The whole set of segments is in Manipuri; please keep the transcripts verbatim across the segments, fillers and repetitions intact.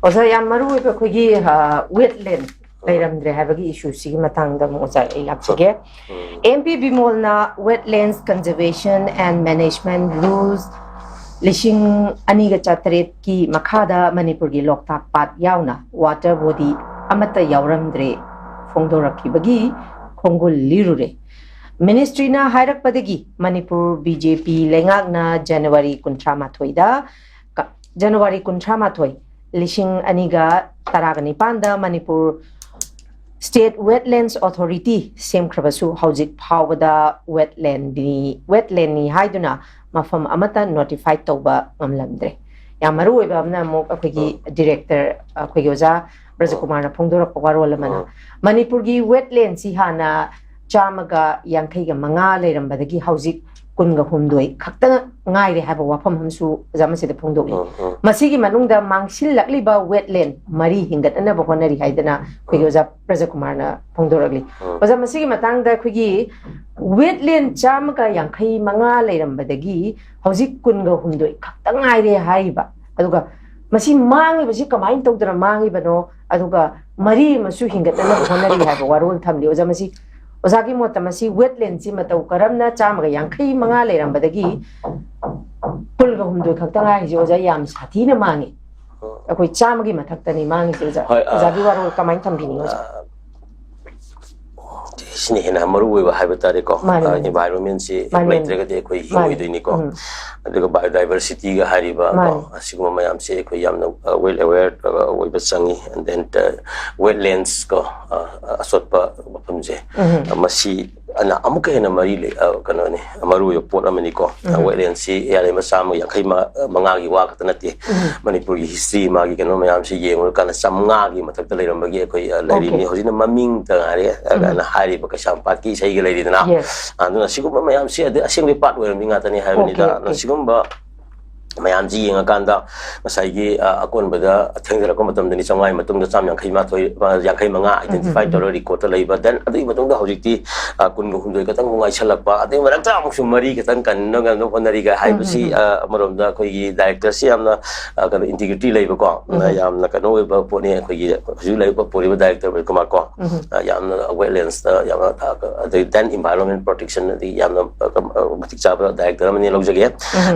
ꯑꯣꯖꯥ, ꯌꯥꯝ ꯃꯔꯨ ꯑꯣꯏꯕ ꯑꯩꯈꯣꯏꯒꯤ ꯋꯦꯠꯂꯦꯟ ꯂꯩꯔꯝꯗ꯭ꯔꯦ ꯍꯥꯏꯕꯒꯤ ꯏꯁꯨꯁꯤꯒꯤ ꯃꯇꯥꯡꯗ ꯑꯃꯨꯛ ꯑꯣꯖꯥ ꯑꯩ ꯂꯥꯛꯆꯒꯦ꯫ ꯑꯦꯝ ꯄꯤ ꯕꯤꯃꯣꯜꯅ Wetlands Conservation and Management Rules ꯂꯤꯁꯤꯡ ꯑꯅꯤꯒ ꯆꯥꯇꯔꯦꯠꯀꯤ ꯃꯈꯥꯗ ꯃꯅꯤꯄꯨꯔꯒꯤ ꯂꯣꯛꯇꯥꯛ ꯄꯥꯠ ꯌꯥꯎꯅ ꯋꯥꯇꯔ ꯕꯣꯗꯤ ꯑꯃꯠꯇ ꯌꯥꯎꯔꯝꯗ꯭ꯔꯦ ꯐꯣꯡꯗꯣꯔꯛꯈꯤꯕꯒꯤ ꯈꯣꯡꯒꯨꯜ ꯂꯤꯔꯨꯔꯦ꯫ ꯃꯤꯅꯤꯁꯇ꯭ꯔꯤꯅ ꯍꯥꯏꯔꯛꯄꯗꯒꯤ ꯃꯅꯤꯄꯨꯔ ꯕꯤ ꯖꯦ ꯄꯤ ꯂꯩꯉꯥꯛꯅ ꯖꯅꯋꯥꯔꯤ ꯀꯨꯟꯊ꯭ꯔꯥ ꯃꯥꯊꯣꯏꯗ, ꯀ-, ꯖꯅꯋꯥꯔꯤ ꯀꯨꯟꯊ꯭ꯔꯥ ꯃꯥꯊꯣꯏ, ꯂꯤꯁꯤꯡ ꯑꯅꯤꯒ ꯇꯔꯥꯒ ꯅꯤꯄꯥꯟꯗ ꯃꯅꯤꯄꯨꯔ State Wetlands Authority ꯁꯦꯝꯈ꯭ꯔꯕꯁꯨ ꯍꯧꯖꯤꯛ ꯐꯥꯎꯕꯗ ꯋꯦꯠꯂꯦꯟꯅꯤ, ꯋꯦꯠꯂꯦꯟꯅꯤ ꯍꯥꯏꯗꯨꯅ ꯃꯐꯝ ꯑꯃꯠꯇ ꯅꯣꯇꯤꯐꯥꯏ ꯇꯧꯕ ꯉꯝꯂꯝꯗ꯭ꯔꯦ꯫ ꯌꯥꯝ ꯃꯔꯨ ꯑꯣꯏꯕ ꯑꯃꯅ ꯑꯃꯨꯛ ꯑꯩꯈꯣꯏꯒꯤ ꯗꯤꯔꯦꯛꯇꯔ, ꯑꯩꯈꯣꯏꯒꯤ ꯑꯣꯖꯥ ꯕ꯭ꯔꯖꯀꯨꯃꯥꯔꯅ ꯐꯣꯡꯗꯣꯔꯛꯄ ꯋꯥꯔꯣꯜ ꯑꯃꯅ ꯃꯅꯤꯄꯨꯔꯒꯤ ꯋꯦꯠꯂꯦꯟꯁꯤ ꯍꯥꯟꯅ ꯆꯥꯝꯃꯒ ꯌꯥꯡꯈꯩꯒ ꯃꯉꯥ ꯂꯩꯔꯝꯕꯗꯒꯤ ꯍꯧꯖꯤꯛ ꯀꯨꯟꯒ ꯍꯨꯝꯗꯣꯏ ꯈꯛꯇ ꯉꯥꯏꯔꯦ ꯍꯥꯏꯕ ꯋꯥꯐꯝ ꯑꯃꯁꯨ ꯑꯣꯖꯥ ꯃꯁꯤꯗ ꯐꯣꯡꯗꯣꯛꯏ꯫ ꯎꯝ, ꯎꯝ꯫ ꯃꯁꯤꯒꯤ ꯃꯅꯨꯡꯗ ꯃꯥꯡꯁꯤꯜꯂꯛꯂꯤꯕ ꯋꯦꯠꯂꯦꯟ ꯃꯔꯤ ꯍꯦꯟꯒꯠꯅꯅꯕ ꯍꯣꯠꯅꯔꯤ ꯍꯥꯏꯗꯅ ꯑꯩꯈꯣꯏꯒꯤ ꯎꯝ꯫ ꯑꯣꯖꯥ ꯕ꯭ꯔꯖꯀꯨꯃꯥꯔꯅ ꯐꯣꯡꯗꯣꯔꯛꯂꯤ꯫ ꯎꯝ꯫ ꯑꯣꯖꯥ, ꯃꯁꯤꯒꯤ ꯃꯇꯥꯡꯗ ꯑꯩꯈꯣꯏꯒꯤ ꯋꯦꯠꯂꯦꯟ ꯆꯥꯝꯃꯒ ꯌꯥꯡꯈꯩ ꯃꯉꯥ ꯂꯩꯔꯝꯕꯗꯒꯤ ꯍꯧꯖꯤꯛ ꯀꯨꯟꯒ ꯍꯨꯝꯗꯣꯏ ꯈꯛꯇ ꯉꯥꯏꯔꯦ ꯍꯥꯏꯔꯤꯕ, ꯑꯗꯨꯒ ꯃꯁꯤ ꯃꯥꯡꯉꯤꯕꯁꯤ ꯀꯃꯥꯏꯅ ꯇꯧꯗꯅ ꯃꯥꯡꯉꯤꯕꯅꯣ, ꯑꯗꯨꯒ ꯃꯔꯤ ꯑꯃꯁꯨ ꯍꯦꯟꯒꯠꯅꯅꯕ ꯍꯣꯠꯅꯔꯤ ꯍꯥꯏꯕ ꯋꯥꯔꯣꯜ ꯊꯝꯂꯤ꯫ ꯑꯣꯖꯥ, ꯃꯁꯤ, ꯑꯣꯖꯥꯒꯤ ꯃꯣꯠꯇ ꯃꯁꯤ ꯋꯦꯠꯂꯦꯟꯁꯤ ꯃꯇꯧ ꯀꯔꯝꯅ ꯆꯥꯝꯃꯒ ꯌꯥꯡꯈꯩ ꯃꯉꯥ ꯂꯩꯔꯝꯕꯗꯒꯤ ꯀꯨꯟꯒ ꯍꯨꯝꯗꯣꯏ ꯈꯛꯇ ꯉꯥꯏꯔꯤꯁꯦ, ꯑꯣꯖꯥ, ꯌꯥꯝ ꯁꯥꯊꯤꯅ ꯃꯥꯡꯉꯤ꯫ ꯑꯩꯈꯣꯏ ꯆꯥꯝꯃꯒꯤ ꯃꯊꯛꯇꯅꯤ ꯃꯥꯡꯉꯤꯁꯦ, ꯑꯣꯖꯥ꯫ ꯑ, ꯑꯣꯖꯥꯒꯤ ꯋꯥꯔꯣꯜ ꯀꯃꯥꯏꯅ ꯊꯝꯕꯤꯅꯤꯡꯉꯤ, ꯑꯣꯖꯥ? ꯑ, ꯁꯤꯅ ꯍꯦꯟꯅ ꯃꯔꯨ ꯑꯣꯏꯕ ꯍꯥꯏꯕ ꯇꯥꯔꯦꯀꯣ꯫ ꯃꯥꯅꯤ, ꯑ, ꯃꯥꯅꯤ꯫ Environment ꯁꯤ ꯃꯥꯅꯤ, ꯃꯥꯅꯤ꯫ ꯂꯩꯇ꯭ꯔꯒꯗꯤ ꯑꯩꯈꯣꯏ ꯃꯥꯅꯤ꯫ ꯍꯤꯡꯉꯣꯏꯗꯣꯏꯅꯤꯀꯣ꯫ ꯎꯝ꯫ ꯑꯗꯨꯒ biodiversity ꯒ ꯍꯥꯏꯔꯤꯕ ꯀꯣ, ꯃꯥꯅꯤ꯫ ꯑꯁꯤꯒꯨꯝꯕ ꯃꯌꯥꯝꯁꯦ ꯑꯩꯈꯣꯏ ꯌꯥꯝꯅ, ꯑ, well aware, ꯑ, ꯑꯣꯏꯕ ꯆꯪꯉꯤ꯫ And then, ꯑ, wetlands ꯀꯣ, ꯑ, ꯑ, ꯑꯆꯣꯠꯄ ꯃꯐꯝꯁꯦ, ꯎꯝ꯫ ꯑ, ꯃꯁꯤ ꯑꯅ ꯑꯃꯨꯛꯀ ꯍꯦꯟꯅ ꯃꯔꯤ ꯂꯩ-, ꯑ, ꯀꯩꯅꯣꯅꯤ, ꯃꯔꯨ ꯑꯣꯏꯕ ꯄꯣꯠ ꯑꯃꯅꯤꯀꯣ꯫ ꯎꯝ꯫ Wetland ꯁꯤ ꯌꯥꯔꯤꯕ ꯆꯥꯝꯃ ꯌꯥꯡꯈꯩ ꯃ-, ꯃꯉꯥꯒꯤ ꯋꯥ ꯈꯛꯇ ꯅꯠꯇꯦ꯫ ꯎꯝ꯫ ꯃꯅꯤꯄꯨꯔꯒꯤ history, ꯃꯥꯒꯤ ꯀꯩꯅꯣ ꯃꯌꯥꯝꯁꯤ ꯌꯦꯡꯉꯨꯔꯀꯥꯟꯗ ꯆꯥꯝꯃꯉꯥꯒꯤ ꯃꯊꯛꯇ ꯂꯩꯔꯝꯕꯒꯤ ꯑꯩꯈꯣꯏ, ꯑ, ꯂꯩꯔꯤꯅꯤ꯫ Okay. ꯍꯧꯖꯤꯛꯅ ꯃꯃꯤꯡꯇ ꯉꯥꯏꯔꯦ, ꯑ, ꯎꯝ꯫ ꯑꯅ ꯍꯥꯏꯔꯤꯕ ꯀꯩꯁꯥꯝꯄꯥꯠꯀꯤ ꯏꯁꯩꯒ ꯂꯩꯔꯤꯗꯅ꯫ Yes. ꯑꯗꯨꯅ ꯁꯤꯒꯨꯝꯕ ꯃꯌꯥꯝꯁꯤ ꯑꯗꯨ ꯑꯁꯦꯡꯕꯩ ꯄꯥꯠ ꯑꯣꯏꯔꯝꯃꯤ ꯉꯥꯛꯇꯅꯤ ꯍꯥꯏꯕꯅꯤꯗ꯫ Okay, okay. ꯑꯗꯨꯅ ꯁꯤꯒꯨꯝꯕ ꯃꯌꯥꯝꯁꯤ ꯌꯦꯡꯉꯀꯥꯟꯗ ꯉꯁꯥꯏꯒꯤ ꯑ, ꯑꯀꯣꯟꯕꯗ ꯊꯦꯡꯊꯔꯛꯄ ꯃꯇꯝꯗꯅꯤ ꯆꯥꯝꯃꯉꯥ ꯃꯇꯨꯡꯗ ꯆꯥꯝ ꯌꯥꯡꯈꯩ ꯃꯥꯊꯣꯏ, ꯌꯥꯡꯈꯩ ꯃꯉꯥ identify ꯇꯧꯔꯒ recordꯇ ꯂꯩꯕ, then ꯑꯗꯨꯒꯤ ꯃꯇꯨꯡꯗ ꯍꯧꯖꯤꯛꯇꯤ ꯑ, ꯀꯨꯟꯒ ꯍꯨꯝꯗꯣꯏ ꯈꯛꯇꯪ ꯉꯥꯏꯁꯜꯂꯛꯄ, ꯑꯗꯨꯒꯤ ꯃꯔꯛꯇ ꯑꯃꯨꯛꯁꯨ ꯃꯔꯤ ꯈꯛꯇꯪ ꯀꯟꯅꯕ ꯍꯣꯠꯅꯔꯤꯒ ꯍꯥꯏꯕꯁꯤ ꯑ, ꯑꯃꯔꯣꯝꯗ ꯑꯩꯈꯣꯏꯒꯤ directorꯁꯤ ꯌꯥꯝꯅ ꯑ, ꯀꯩꯅꯣ, integrity ꯂꯩꯕꯀꯣ, ꯑ, ꯌꯥꯝꯅ ꯀꯩꯅꯣ ꯑꯣꯏꯕ ꯄꯣꯠꯅꯤ꯫ ꯑꯩꯈꯣꯏꯒꯤ ꯍꯧꯖꯤꯛ ꯂꯩꯔꯤꯕ ꯄꯨꯔꯤꯕ director ꯔꯕꯤꯟ ꯀꯨꯃꯥꯔ ꯀꯣ, ꯑ, ꯌꯥꯝꯅ wetlandsꯇ ꯌꯥꯝꯅ ꯑ, ꯑꯗꯩ then environment protectionꯗꯤ ꯌꯥꯝꯅ ꯑ, ꯀꯝ-, ꯑ, ꯃꯇꯤꯛ ꯆꯥꯕ director ꯑꯃꯅꯤ ꯂꯧꯖꯒꯦ꯫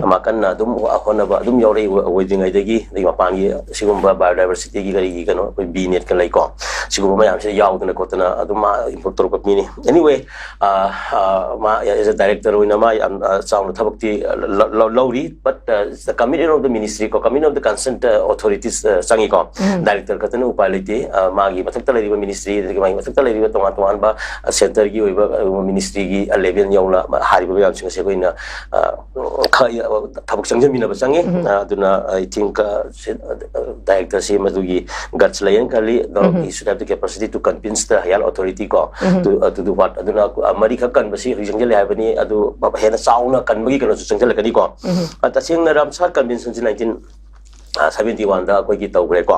ꯃꯥ ꯀꯟꯅ ꯑꯗꯨꯝ ꯍꯣꯠꯅꯕ ꯑꯗꯨꯝ ꯌꯥꯎꯔꯛꯏ, ꯑꯣꯏꯗ꯭ꯔꯤꯉꯩꯗꯒꯤ, ꯑꯗꯒꯤ ꯃꯄꯥꯟꯒꯤ ꯁꯤꯒꯨꯝꯕ biodiversityꯒꯤ ꯀꯔꯤꯒꯤ ꯀꯩꯅꯣ, ꯑꯩꯈꯣꯏ ꯕꯤ ꯅꯦꯠꯀ ꯂꯩꯀꯣ, ꯁꯤꯒꯨꯝꯕ ꯃꯌꯥꯝꯁꯤꯗ ꯌꯥꯎꯗꯅ ꯈꯣꯠꯇꯅ ꯑꯗꯨꯝ ꯃꯥ involve ꯇꯧꯔꯛꯄ ꯃꯤꯅꯤ꯫ Anyway, ꯑ, ꯑ, ꯃꯥ as a director ꯑꯣꯏꯅ ꯃꯥ ꯌꯥꯝ ꯑ, ꯆꯥꯎꯅ ꯊꯕꯛꯇꯤ ꯂ-, ꯂ-, ꯂꯧꯔꯤ, but ꯑ, the commitment of the ministry ꯀꯣ, commitment of the concerned authorities ꯑ, ꯆꯪꯉꯤꯀꯣ꯫ Director ꯈꯛꯇꯅ ꯎꯄꯥꯏ ꯂꯩꯇꯦ꯫ ꯑ, ꯃꯥꯒꯤ ꯃꯊꯛꯇ ꯂꯩꯔꯤꯕ ministry, ꯑꯗꯒꯤ ꯃꯥꯒꯤ ꯃꯊꯛꯇ ꯂꯩꯔꯤꯕ ꯇꯣꯉꯥꯟ ꯇꯣꯉꯥꯟꯕ ꯑ, centreꯒꯤ ꯑꯣꯏꯕ ꯑ, ministryꯒꯤ level ꯌꯧꯅ ꯍꯥꯏꯔꯤꯕ ꯃꯌꯥꯝꯁꯤꯡ ꯑꯁꯦ ꯑꯩꯈꯣꯏꯅ ꯑ, ꯈ-, ꯊꯕꯛ ꯆꯪꯁꯤꯟꯃꯤꯟꯅꯕ ꯆꯪꯉꯤ꯫ ꯑ, ꯑꯗꯨꯅ I think ꯑ, ꯁꯤ-, ꯑ, directorꯁꯤ ꯃꯗꯨꯒꯤ guts ꯂꯩꯌꯦꯅ ꯈꯜꯂꯤ꯫ ꯑꯗꯣ he should have the capacity to convince the higher authority ꯀꯣ, to, ꯑ, to do what? ꯑꯗꯨꯅ ꯑ, ꯃꯔꯤꯈꯛ ꯀꯟꯕꯁꯤ ꯍꯧꯖꯤꯛ ꯆꯪꯁꯤꯜꯂꯦ ꯍꯥꯏꯕꯅꯤ, ꯑꯗꯨ ꯍꯦꯟꯅ ꯆꯥꯎꯅ ꯀꯟꯕꯒꯤ ꯀꯩꯅꯣꯁꯨ ꯆꯪꯁꯤꯜꯂꯛꯀꯅꯤꯀꯣ꯫ ꯑ, ꯇꯁꯦꯡꯅ ꯔꯥꯝꯁꯥꯔ conventionꯁꯤ nineteen seventy oneꯗ ꯑꯩꯈꯣꯏꯒꯤ ꯇꯧꯈ꯭ꯔꯦꯀꯣ꯫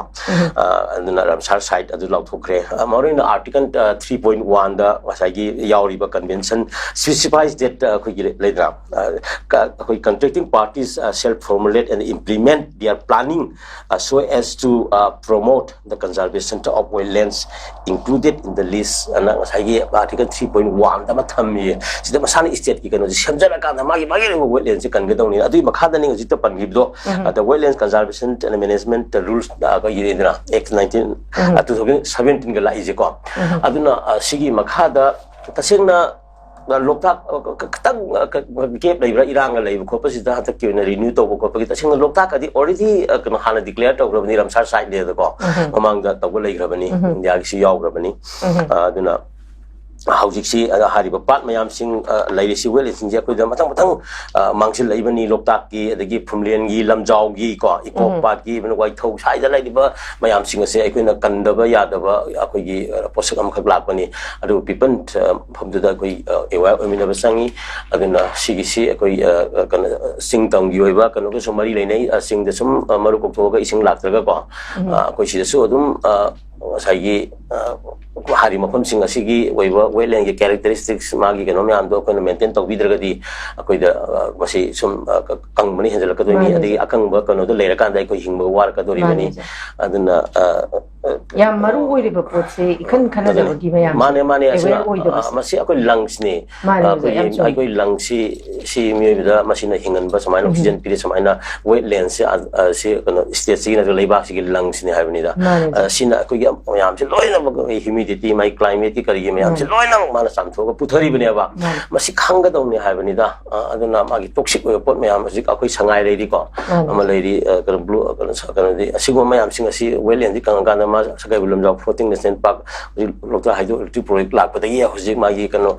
ꯑ, ꯑꯗꯨꯅ ꯔꯥꯝꯁꯥꯔ site ꯑꯗꯨ ꯂꯥꯎꯊꯣꯛꯈ꯭ꯔꯦ꯫ ꯑ, ꯃꯔꯨꯑꯣꯏꯅ article ꯑ, three point oneꯗ ꯉꯁꯥꯏꯒꯤ ꯌꯥꯎꯔꯤꯕ convention specifies that ꯑ, ꯑꯩꯈꯣꯏꯒꯤ ꯂꯩꯗꯅ, ꯑ, ꯀ-, ꯑꯩꯈꯣꯏ contracting parties ꯑ, shall formulate and implement their planning ꯑ, so as to ꯑ, promote the conservation of wetlands included in the list ꯑꯅ ꯉꯁꯥꯏꯒꯤ article three point oneꯗ ꯑꯃ ꯊꯝꯃꯤꯌꯦ꯫ ꯁꯤꯗ ꯃꯁꯥꯅ stateꯀꯤ ꯀꯩꯅꯣꯁꯦ ꯁꯦꯝꯖꯔꯀꯥꯟꯗ ꯃꯥꯒꯤ, ꯃꯥꯒꯤ ꯂꯩꯕ wetlandꯁꯦ ꯀꯟꯒꯗꯧꯅꯤ꯫ ꯑꯗꯨꯒꯤ ꯃꯈꯥꯗꯅꯤ ꯍꯧꯖꯤꯛꯇ ꯄꯟꯈꯤꯕꯗꯣ, ꯑ, the Wetlands Conservation and Management Rules ꯑ, ꯑꯩꯈꯣꯏꯒꯤ ꯂꯩꯗꯅ, Act nineteen, ꯑ, two thousand seventeenꯒ ꯂꯥꯛꯏꯁꯦꯀꯣ꯫ ꯑꯗꯨꯅ ꯑ, ꯁꯤꯒꯤ ꯃꯈꯥꯗ ꯇꯁꯦꯡꯅ ꯑ, ꯂꯣꯛꯇꯥꯛ ꯑ, ꯈ-, ꯈꯤꯇꯪ ꯑ, ꯈ-, gap ꯂꯩꯕ꯭ꯔꯥ, ꯏꯔꯥꯡꯒ ꯂꯩꯕ ꯈꯣꯠꯄꯁꯤꯗ ꯍꯟꯗꯛꯀꯤ ꯑꯣꯏꯅ renew ꯇꯧꯕ ꯈꯣꯠꯄꯒꯤ? ꯇꯁꯦꯡꯅ ꯂꯣꯛꯇꯥꯛꯀꯗꯤ already ꯑ, ꯀꯩꯅꯣ, ꯍꯥꯟꯅ declare ꯇꯧꯈ꯭ꯔꯕꯅꯤ ꯔꯥꯝꯁꯥꯔ siteꯅꯦꯗꯀꯣ, ꯃꯃꯥꯡꯗ ꯇꯧꯕ ꯂꯩꯈ꯭ꯔꯕꯅꯤ, ꯏꯟꯗꯤꯌꯥꯒꯤꯁꯨ ꯌꯥꯎꯈ꯭ꯔꯕꯅꯤ꯫ ꯑ, ꯑꯗꯨꯅ ꯍꯧꯖꯤꯛꯁꯤ, ꯑ, ꯍꯥꯏꯔꯤꯕ ꯄꯥꯠ ꯃꯌꯥꯝꯁꯤꯡ, ꯑ, ꯂꯩꯔꯤꯁꯤ, ꯋꯦꯠꯂꯦꯟꯁꯤꯡꯁꯦ ꯑꯩꯈꯣꯏꯗ ꯃꯊꯪ ꯃꯊꯪ, ꯑ, ꯃꯥꯡꯁꯤꯜꯂꯛꯏꯕꯅꯤ꯫ ꯂꯣꯛꯇꯥꯛꯀꯤ, ꯑꯗꯒꯤ ꯐꯨꯝꯂꯦꯟꯒꯤ, ꯂꯝꯖꯥꯎꯒꯤ ꯀꯣ, ꯏꯀꯣꯛ ꯎꯝ꯫ ꯄꯥꯠꯀꯤ, ꯏꯚꯟ ꯋꯥꯏꯊꯧ ꯁ꯭ꯋꯥꯏꯗ ꯂꯩꯔꯤꯕ ꯃꯌꯥꯝꯁꯤꯡ ꯑꯁꯦ ꯑꯩꯈꯣꯏꯅ ꯀꯟꯗꯕ ꯌꯥꯗꯕ ꯑꯩꯈꯣꯏꯒꯤ, ꯑ, ꯄꯣꯠꯁꯛ ꯑꯃꯈꯛ ꯂꯥꯛꯄꯅꯤ꯫ ꯑꯗꯨꯕꯨ ꯄꯤꯄꯜ, ꯑ, ꯃꯐꯝꯗꯨꯗ ꯑꯩꯈꯣꯏ, ꯑ, ꯑꯦꯋꯦꯌꯔ ꯑꯣꯏꯃꯤꯟꯅꯕ ꯆꯪꯉꯤ꯫ ꯑꯗꯨꯅ ꯁꯤꯒꯤꯁꯤ ꯑꯩꯈꯣꯏ, ꯑ, ꯑ, ꯀꯩꯅꯣ, ꯆꯤꯡ ꯇꯝꯒꯤ ꯑꯣꯏꯕ ꯀꯩꯅꯣꯒꯁꯨ ꯃꯔꯤ ꯂꯩꯅꯩ꯫ ꯑ, ꯆꯤꯡꯗ ꯁꯨꯝ, ꯑ, ꯃꯔꯨ ꯀꯣꯛꯊꯣꯛꯑꯒ ꯏꯁꯤꯡ ꯂꯥꯛꯇ꯭ꯔꯒꯀꯣ, ꯎꯝ꯫ ꯑ, ꯑꯩꯈꯣꯏ ꯁꯤꯗꯁꯨ ꯑꯗꯨꯝ, ꯑ, ꯉꯁꯥꯏꯒꯤ, ꯑ, ꯍꯥꯏꯔꯤꯕ ꯃꯐꯝꯁꯤꯡ ꯑꯁꯤꯒꯤ ꯑꯣꯏꯕ ꯋꯦꯠꯂꯦꯟꯒꯤ ꯀꯦꯔꯦꯛꯇꯔꯤꯁꯇꯤꯛꯁ, ꯃꯥꯒꯤ ꯀꯩꯅꯣ ꯃꯌꯥꯝꯗꯣ ꯑꯩꯈꯣꯏꯅ ꯃꯦꯟꯇꯦꯟ ꯇꯧꯕꯤꯗ꯭ꯔꯒꯗꯤ ꯑꯩꯈꯣꯏꯗ, ꯑ, ꯃꯁꯤ ꯁꯨꯝ, ꯑ, ꯀ-, ꯀꯪꯕꯅ ꯍꯦꯟꯖꯜꯂꯛꯀꯗꯣꯏꯅꯤ꯫ ꯃꯥꯅꯦ, ꯑꯗꯒꯤ ꯁꯥꯔ꯫ ꯑꯀꯪꯕ ꯀꯩꯅꯣꯗꯣ ꯂꯩꯔꯀꯥꯟꯗ ꯑꯩꯈꯣꯏ ꯍꯤꯡꯕ ꯋꯥꯔꯛꯀꯗꯣꯔꯤꯕꯅꯤ꯫ ꯃꯥꯅꯦ, ꯁꯥꯔ꯫ ꯑꯗꯨꯅ, ꯑ, ꯑ, ꯌꯥꯝ ꯃꯔꯨ ꯑꯣꯏꯔꯤꯕ ꯄꯣꯠꯁꯦ ꯏꯈꯟ ꯈꯟꯅꯗꯕꯒꯤ ꯑꯗꯨꯅꯤ꯫ ꯃꯌꯥꯝꯁꯦ ꯃꯥꯅꯦ, ꯃꯥꯅꯦ, ꯑꯁꯤꯅ, ꯑꯦꯋꯦꯌꯔ ꯑꯣꯏꯗꯕꯁꯦ꯫ ꯑ, ꯃꯁꯤ ꯑꯩꯈꯣꯏ ꯂꯪꯁꯅꯤ꯫ ꯃꯥꯅꯦ, ꯑ, ꯑꯣꯖꯥ, ꯑꯩꯈꯣꯏꯒꯤ, ꯌꯥꯝ ꯆꯨꯝꯃꯤ꯫ ꯑꯩꯈꯣꯏ ꯂꯪꯁꯤ, ꯁꯤ ꯃꯤꯑꯣꯏꯕꯗ ꯃꯁꯤꯅ ꯍꯤꯡꯍꯟꯕ, ꯁꯨꯃꯥꯏꯅ ꯎꯝ꯫ ꯑꯣꯛꯁꯤꯖꯦꯟ ꯄꯤꯔꯤ, ꯁꯨꯃꯥꯏꯅ ꯋꯦꯠꯂꯦꯟꯁꯦ, ꯑ, ꯑ, ꯁꯤ ꯀꯩꯅꯣ, ꯁ꯭ꯇꯦꯠꯁꯤꯒꯤ ꯅꯠꯇ꯭ꯔꯒ ꯂꯩꯕꯥꯛꯁꯤꯒꯤ ꯂꯪꯁꯅꯤ ꯍꯥꯏꯕꯅꯤꯗ꯫ ꯃꯥꯅꯦ, ꯑ, ꯑꯣꯖꯥ꯫ ꯁꯤꯅ ꯑꯩꯈꯣꯏꯒꯤ ꯃꯌꯥꯝꯁꯦ ꯂꯣꯏꯅꯃꯛ, ꯍ꯭ꯌꯨꯃꯤꯗꯤꯇꯤ, ꯃꯥꯒꯤ ꯀ꯭ꯂꯥꯏꯃꯦꯠꯀꯤ ꯀꯔꯤꯒꯤ ꯃꯌꯥꯝꯁꯦ ꯃꯥꯅꯦ꯫ ꯂꯣꯏꯅꯃꯛ ꯃꯥꯅ ꯆꯥꯝꯊꯣꯛꯑꯒ ꯄꯨꯊꯔꯤꯕꯅꯦꯕ꯫ ꯃꯥꯅꯦ꯫ ꯃꯁꯤ ꯈꯪꯒꯗꯧꯅꯤ ꯍꯥꯏꯕꯅꯤꯗ꯫ ꯑ, ꯑꯗꯨꯅ ꯃꯥꯒꯤ ꯇꯣꯛꯁꯤꯛ ꯑꯣꯏꯕ ꯄꯣꯠ ꯃꯌꯥꯝ, ꯍꯧꯖꯤꯛ ꯑꯩꯈꯣꯏ ꯁꯉꯥꯏ ꯂꯩꯔꯤꯀꯣ, ꯃꯥꯅꯦ꯫ ꯑꯃ ꯂꯩꯔꯤ, ꯑ, ꯀꯩꯅꯣ, ꯕ꯭ꯂꯨ, ꯀꯩꯅꯣ, ꯁ-, ꯀꯩꯅꯣꯗꯤ, ꯑꯁꯤꯒꯨꯝꯕ ꯃꯌꯥꯝꯁꯤꯡ ꯑꯁꯤ ꯋꯦꯠꯂꯦꯟꯗꯤ ꯀꯪꯉꯀꯥꯟꯗ ꯃꯥ ꯁꯉꯥꯏ ꯂꯝꯖꯥꯎ ꯐ꯭ꯂꯣꯇꯤꯡ ꯅꯦꯁꯅꯦꯜ ꯄꯥꯔꯛ, ꯍꯧꯖꯤꯛ ꯂꯣꯛꯇꯥꯛ ꯍꯥꯏꯗ꯭ꯔꯣ ꯏꯂꯦꯛꯇ꯭ꯔꯤꯛ ꯄ꯭ꯔꯣꯖꯦꯛ ꯂꯥꯛꯄꯗꯒꯤ ꯍꯧꯖꯤꯛ ꯃꯥꯒꯤ ꯀꯩꯅꯣ,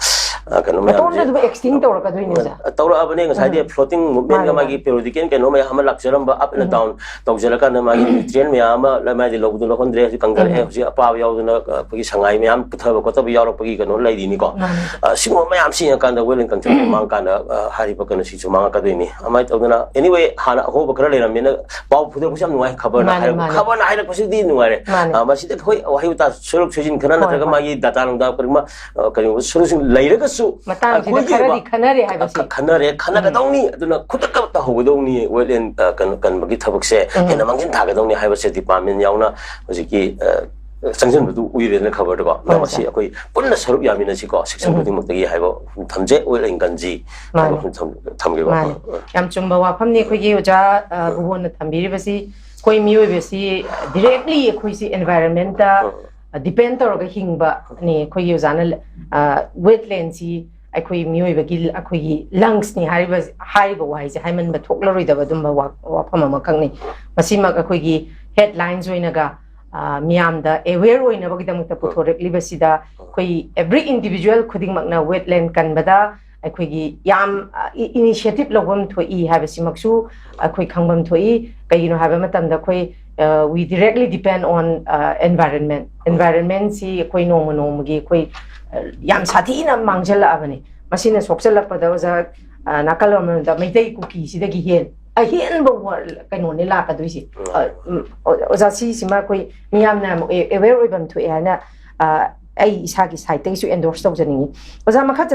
ꯑ, ꯀꯩꯅꯣ ꯃꯇꯣꯝꯇ ꯃꯌꯥꯝꯁꯦ ꯑꯗꯨꯝ ꯑꯦꯛꯁꯇꯤꯡ ꯇꯧꯔꯛꯀꯗꯣꯏꯅꯦ, ꯑꯣꯖꯥ? ꯇꯧꯔꯛꯑꯕꯅꯦ꯫ ꯉꯁꯥꯏꯗꯤ ꯎꯝ꯫ ꯐ꯭ꯂꯣꯇꯤꯡ ꯃꯨꯚꯃꯦꯟꯒ ꯃꯥꯅꯦ, ꯃꯥꯒꯤ ꯃꯥꯅꯦ꯫ ꯄꯦꯔꯣꯗꯤꯀꯦꯜ ꯀꯩꯅꯣ ꯃꯌꯥꯝ ꯑꯃ ꯂꯥꯛꯆꯔꯝꯕ, ꯑꯞ ꯑꯦꯟ ꯎꯝ꯫ ꯗꯥꯎꯟ ꯇꯧꯖꯔꯀꯥꯟꯗ ꯃꯥꯒꯤ ꯅ꯭ꯌꯨꯇ꯭ꯔꯤꯌꯦꯟ ꯃꯌꯥꯝ ꯑꯃ ꯃꯥꯗꯤ ꯂꯧꯕꯗꯨ ꯂꯧꯍꯟꯗ꯭ꯔꯦ, ꯍꯧꯖꯤꯛ ꯀꯪꯊꯔꯛꯑꯦ꯫ ꯎꯝ꯫ ꯍꯧꯖꯤꯛ ꯑꯄꯥꯕ ꯌꯥꯎꯗꯅ, ꯑ, ꯑꯩꯈꯣꯏꯒꯤ ꯁꯉꯥꯏ ꯃꯌꯥꯝ ꯄꯨꯊꯕ ꯈꯣꯠꯊꯕ ꯌꯥꯎꯔꯛꯄꯒꯤ ꯀꯩꯅꯣ ꯂꯩꯔꯤꯅꯤꯀꯣ꯫ ꯃꯥꯅꯦ꯫ ꯑ, ꯁꯤꯒꯨꯝꯕ ꯃꯌꯥꯝꯁꯤ ꯌꯦꯡꯉꯀꯥꯟꯗ ꯋꯦꯠꯂꯦꯟ ꯀꯟꯇ꯭ꯔꯣꯜ ꯃꯥꯡꯀꯥꯟꯗ, ꯑ, ꯍꯥꯏꯔꯤꯕ ꯀꯩꯅꯣꯁꯤꯁꯨ ꯃꯥꯡꯉꯛꯀꯗꯣꯏꯅꯤ꯫ ꯑꯗꯨꯃꯥꯏꯅ ꯇꯧꯗꯅ, anyway, ꯍꯥꯟꯅ ꯑꯍꯣꯕ ꯈꯔ ꯂꯩꯔꯝꯃꯦꯅ ꯄꯥꯎ ꯐꯨꯗꯣꯔꯛꯄꯁꯨ ꯌꯥꯝ ꯅꯨꯡꯉꯥꯏ꯫ ꯈꯕꯔꯅ ꯃꯥꯅꯦ, ꯍꯥꯏꯔꯛ-, ꯃꯥꯅꯦ꯫ ꯈꯕꯔꯅ ꯍꯥꯏꯔꯛꯄꯁꯤꯗꯤ ꯅꯨꯡꯉꯥꯏꯔꯦ꯫ ꯃꯥꯅꯦ꯫ ꯑ, ꯃꯁꯤꯗ ꯑꯩꯈꯣꯏ ꯋꯥꯍꯩ ꯋꯥꯇꯥ ꯁꯣꯏꯔꯣꯛ ꯁꯣꯏꯖꯤꯟ ꯈꯔ ꯍꯣꯏ, ꯅꯠꯇ꯭ꯔꯒ ꯍꯣꯏ꯫ ꯃꯥꯒꯤ ꯗꯥꯇꯥ ꯅꯨꯡꯗꯥ ꯀꯔꯤꯒꯨꯝꯕ, ꯑ, ꯀꯔꯤꯒꯨꯝꯕ ꯁꯣꯏꯔꯣꯛꯁꯤꯡ ꯂꯩꯔꯒꯁꯨ ꯃꯇꯥꯡꯁꯤꯗ ꯑꯩꯈꯣꯏꯒꯤ ꯈꯔꯗꯤ ꯑꯣꯏꯕ ꯈꯟꯅꯔꯦ ꯍꯥꯏꯕꯁꯤ꯫ ꯈ-, ꯈꯟꯅꯔꯦ, ꯎꯝ꯫ ꯈꯟꯅꯒꯗꯧꯅꯤ꯫ ꯑꯗꯨꯅ ꯈꯨꯗꯛꯇ ꯇꯧꯍꯧꯒꯗꯧꯅꯤ꯫ ꯋꯦꯠꯂꯦꯟ, ꯑ, ꯀꯩꯅꯣ, ꯀꯟꯕꯒꯤ ꯊꯕꯛꯁꯦ ꯎꯝ꯫ ꯍꯦꯟꯅ ꯃꯥꯡꯖꯤꯟ ꯊꯥꯒꯗꯧꯅꯤ ꯍꯥꯏꯕꯁꯦ ꯗꯤꯄꯥꯔꯠꯃꯦꯟ ꯌꯥꯎꯅ ꯍꯧꯖꯤꯛꯀꯤ, ꯑ, ꯆꯪꯁꯤꯟꯕꯗꯨ ꯎꯏꯔꯦꯗꯅ ꯈꯕꯔꯗꯀꯣ꯫ ꯍꯣꯏ, ꯃꯁꯤ ꯁꯥꯔ꯫ ꯑꯩꯈꯣꯏ ꯄꯨꯟꯅ ꯁꯔꯨꯛ ꯌꯥꯃꯤꯟꯅꯁꯤꯀꯣ, ꯁꯦꯛꯁꯟ ꯎꯝ꯫ ꯈꯨꯗꯤꯡꯃꯛꯇꯒꯤ ꯍꯥꯏꯕ ꯋꯥꯐꯝ ꯊꯝꯖꯩ꯫ ꯋꯦꯠꯂꯦꯟ ꯀꯟꯁꯤ ꯍꯥꯏꯕ ꯃꯥꯅꯦ꯫ ꯋꯥꯐꯝ ꯊꯝ-, ꯊꯝꯒꯦꯀꯣ꯫ ꯃꯥꯅꯦ꯫ ꯑ, ꯑ꯫ ꯌꯥꯝ ꯆꯨꯝꯕ ꯋꯥꯐꯝꯅꯤ꯫ ꯑꯩꯈꯣꯏꯒꯤ ꯑꯣꯖꯥ, ꯑ, ꯎꯝ꯫ ꯚꯨꯕꯣꯟꯅ ꯊꯝꯕꯤꯔꯤꯕꯁꯤ ꯑꯩꯈꯣꯏ ꯃꯤꯑꯣꯏꯕꯁꯤ directly ꯑꯩꯈꯣꯏꯁꯤ environment-ꯇ, ꯎꯝ꯫ ꯑ, depend ꯇꯧꯔꯒ ꯍꯤꯡꯕꯅꯤ꯫ ꯑꯩꯈꯣꯏꯒꯤ ꯑꯣꯖꯥꯅ, ꯑ, ꯋꯦꯠꯂꯦꯟꯁꯤ ꯑꯩꯈꯣꯏ ꯃꯤꯑꯣꯏꯕꯒꯤ, ꯑꯩꯈꯣꯏꯒꯤ lungs-ꯅꯤ ꯍꯥꯏꯔꯤꯕ, ꯍꯥꯏꯔꯤꯕ ꯋꯥꯍꯩꯁꯦ ꯍꯥꯏꯃꯟꯕ ꯊꯣꯛꯂꯔꯣꯏꯗꯕ ꯑꯗꯨꯝꯕ ꯋꯥ-, ꯋꯥꯐꯝ ꯑꯃꯈꯛꯅꯤ꯫ ꯃꯁꯤꯃꯛ ꯑꯩꯈꯣꯏꯒꯤ headlines ꯑꯣꯏꯅꯒ, ꯑ, ꯃꯤꯌꯥꯝꯗ ꯑꯦꯋꯦꯌꯔ ꯑꯣꯏꯅꯕꯒꯤꯗꯃꯛꯇ ꯄꯨꯊꯣꯔꯛꯂꯤꯕꯁꯤꯗ ꯑꯩꯈꯣꯏ ꯑꯦꯕ꯭ꯔꯤ ꯏꯟꯗꯤꯚꯤꯖꯨꯋꯦꯜ ꯈꯨꯗꯤꯡꯃꯛꯅ ꯋꯦꯠꯂꯦꯟ ꯀꯟꯕꯗ ꯑꯩꯈꯣꯏꯒꯤ ꯌꯥꯝ ꯏꯅꯤꯁꯤꯌꯦꯇꯤꯚ ꯂꯧꯐꯝ ꯊꯣꯛꯏ ꯍꯥꯏꯕꯁꯤꯃꯛꯁꯨ ꯑꯩꯈꯣꯏ ꯈꯪꯐꯝ ꯊꯣꯛꯏ꯫ ꯀꯩꯒꯤꯅꯣ ꯍꯥꯏꯕ ꯃꯇꯝꯗ ꯑꯩꯈꯣꯏ, ꯑ, we directly depend on, ꯑ, environment. ꯏꯟꯚꯥꯏꯔꯣꯟꯃꯦꯟꯁꯤ ꯑꯩꯈꯣꯏ ꯅꯣꯡꯃ ꯅꯣꯡꯃꯒꯤ ꯑꯩꯈꯣꯏ, ꯑ, ꯌꯥꯝ ꯁꯥꯊꯤꯅ ꯃꯥꯡꯁꯤꯜꯂꯛꯑꯕꯅꯤ꯫ ꯃꯁꯤꯅ ꯁꯣꯛꯆꯜꯂꯛꯄꯗ ꯑꯣꯖꯥ, ꯑ, ꯅꯥꯀꯜ ꯑꯃꯗ ꯃꯩꯇꯩ ꯀꯨꯀꯤꯁꯤꯗꯒꯤ ꯍꯦꯟ ꯑꯍꯦꯟꯕ ꯋꯥ-, ꯀꯩꯅꯣꯅꯤ ꯂꯥꯛꯀꯗꯣꯏꯁꯦ꯫ ꯑ, ꯎꯝ, ꯑꯣ-, ꯑꯣꯖꯥ, ꯁꯤꯁꯤꯃ ꯑꯩꯈꯣꯏ ꯃꯤꯌꯥꯝꯅ ꯑꯃꯨꯛ ꯑꯦ-, ꯑꯦꯋꯦꯌꯔ ꯑꯣꯏꯐꯝ ꯊꯣꯛꯑꯦ ꯍꯥꯏꯅ, ꯑ, ꯑꯩ ꯏꯁꯥꯒꯤ ꯁꯥꯏꯠꯇꯒꯤꯁꯨ ꯑꯦꯟꯗꯣꯔꯁ ꯇꯧꯖꯅꯤꯡꯉꯤ꯫ ꯑꯣꯖꯥ, ꯃꯈꯥ ꯆꯠꯊ-